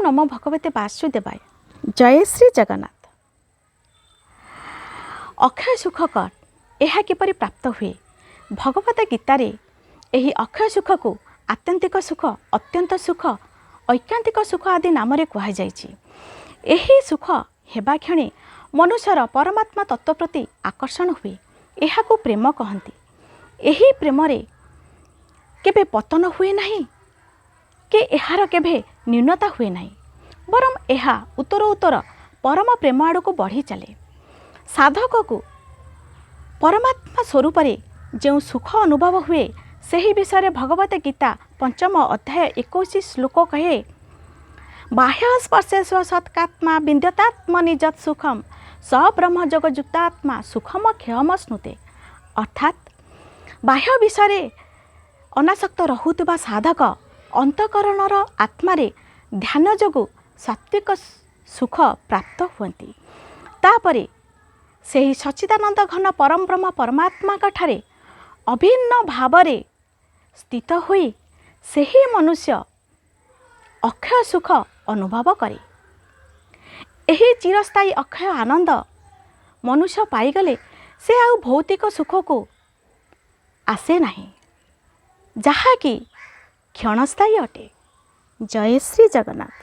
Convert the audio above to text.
ନମୋ ଭଗବତେ ବାସୁଦେବାୟ। ଜୟ ଶ୍ରୀ ଜଗନ୍ନାଥ। ଅକ୍ଷୟ ସୁଖ କ'ଣ? ଏହା କିପରି ପ୍ରାପ୍ତ ହୁଏ? ଭଗବତ ଗୀତାରେ ଏହି ଅକ୍ଷୟ ସୁଖକୁ ଆତ୍ୟନ୍ତିକ ସୁଖ, ଅତ୍ୟନ୍ତ ସୁଖ, ଐକାନ୍ତିକ ସୁଖ ଆଦି ନାମରେ କୁହାଯାଇଛି। ଏହି ସୁଖ ହେବା କ୍ଷଣି ମନୁଷ୍ୟର ପରମାତ୍ମା ତତ୍ତ୍ୱ ପ୍ରତି ଆକର୍ଷଣ ହୁଏ। ଏହାକୁ ପ୍ରେମ କହନ୍ତି। ଏହି ପ୍ରେମରେ କେବେ ପତନ ହୁଏ ନାହିଁ କି ଏହାର କେବେ ନ୍ୟୁନତା ହୁଏ ନାହିଁ, ବରଂ ଏହା ଉତ୍ତର ଉତ୍ତର ପରମ ପ୍ରେମ ଆଡ଼କୁ ବଢ଼ି ଚାଲେ। ସାଧକକୁ ପରମାତ୍ମା ସ୍ୱରୂପରେ ଯେଉଁ ସୁଖ ଅନୁଭବ ହୁଏ, ସେହି ବିଷୟରେ ଭଗବତ ଗୀତା ପଞ୍ଚମ ଅଧ୍ୟାୟ 21 ଶ୍ଲୋକ କହେ, ବାହ୍ୟ ସ୍ପର୍ଶେଷୁ ଆସକ୍ତାତ୍ମା ବିନ୍ଦତ୍ୟାତ୍ମନି ଯତ୍ ସୁଖମ୍ ସ ବ୍ରହ୍ମ ଯୋଗ ଯୁକ୍ତାତ୍ମା ସୁଖମ କ୍ଷୟମଶ୍ନୁତେ। ଅର୍ଥାତ୍ ବାହ୍ୟ ବିଷୟରେ ଅନାସକ୍ତ ରହୁଥିବା ସାଧକ ଅନ୍ତଃକରଣର ଆତ୍ମାରେ ଧ୍ୟାନ ଯୋଗୁଁ ସାତ୍ତ୍ୱିକ ସୁଖ ପ୍ରାପ୍ତ ହୁଅନ୍ତି। ତାପରେ ସେହି ସଚ୍ଚିଦାନନ୍ଦ ଘନ ପରମ ବ୍ରହ୍ମ ପରମାତ୍ମାଙ୍କ ଠାରେ ଅଭିନ୍ନ ଭାବରେ ସ୍ଥିତ ହୋଇ ସେହି ମନୁଷ୍ୟ ଅକ୍ଷୟ ସୁଖ ଅନୁଭବ କରେ। ଏହି ଚିରସ୍ଥାୟୀ ଅକ୍ଷୟ ଆନନ୍ଦ ମନୁଷ୍ୟ ପାଇଗଲେ ସେ ଆଉ ଭୌତିକ ସୁଖକୁ ଆସେ ନାହିଁ, ଯାହାକି କ୍ଷଣସ୍ଥାୟୀ ଅଟେ। ଜୟ ଶ୍ରୀ ଜଗନ୍ନାଥ।